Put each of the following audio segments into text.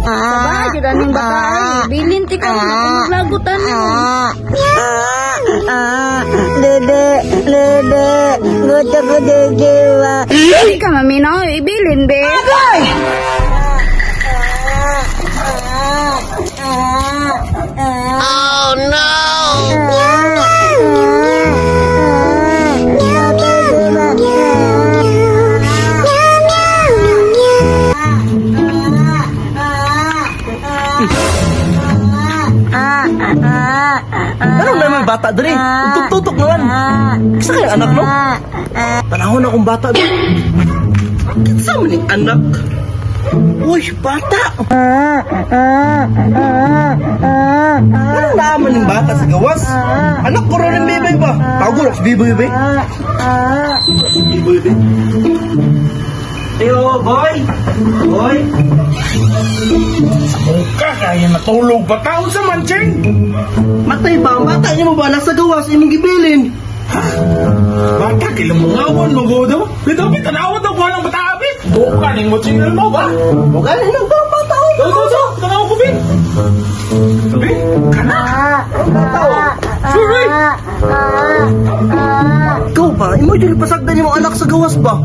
Saba, jud aning bata ay. Bilin ti ka maglagutan mo. Dede, dede, gusto ko dede ba? Di ka maminaw, ibilin be. Oh no! Anong naman bata diri? Tutok naman. Isa kayang anak no? Panahon akong bata diri. Kinsa man ning anak? Uy, bata! Anong naaman ning bata sa gawas? Anak ko rin ng bibay ba? Tawag ko si Biboy ba? Biboy ba? Eyo, boy! Boy! Ka, kaya natulog ba taon sa mancheng? Matay ba? Ang bata niya mo ba? Nasa gawas, imong gibilin. Bata, kailan mo ngawan, magodaw? Bitaw, bitaw, tanawa daw ko ng bata, abi. Buka, ning mo channel mo ba? Huwag ka na ba bata? Oh. Daw, daw, daw, tanawa ko, bin. Bin, kana. Bata, oh. Sure, eh. Ikaw ba? Imo dyan pasagdan yung anak sa gawas ba?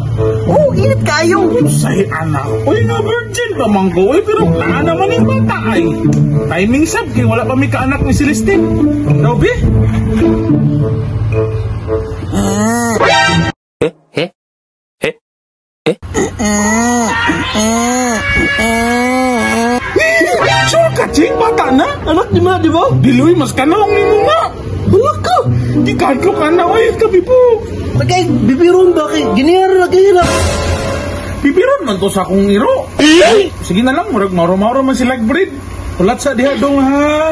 Oh, init kayo. Say, anak. Uy, nga virgin pa man ko, eh, pero naa naman yung bata, ay. Timing sab, kay wala pa mi kaanak ni Celestine. Daw, bi? Sure ka, ching, bata na. Anak ni ma, di ba? Diloy, mas kanong ni mo nga. Wala ka. Di kadlo ka na, oy, kabi po. Tagay, bibiron ba kay? Ginira na gihirap. Pipiron man to sa akong iro. Sige na lang, murag mauro-mauro man sila breed. Ulat sa diha dong ha.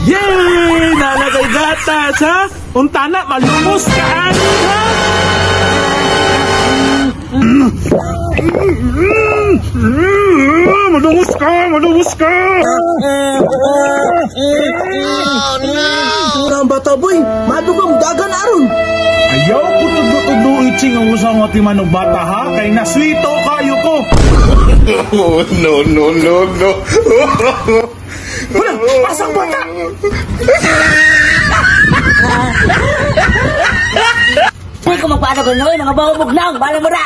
Yay! Nalagay gatas ha? Unta na, malumos ka ani ha? Malumos ka! Malumos ka! Sura ang bata, boy. Madugam, dagan aron. Ayaw ko tudlo-tudlo itching ang usang nga timanog bata ha? Kay naswito kayo ko! Oh, no, no, no, no. Wala! Pasang bata! Uy, kung magpaano ko noy, mga bawabog nang, bala mo na!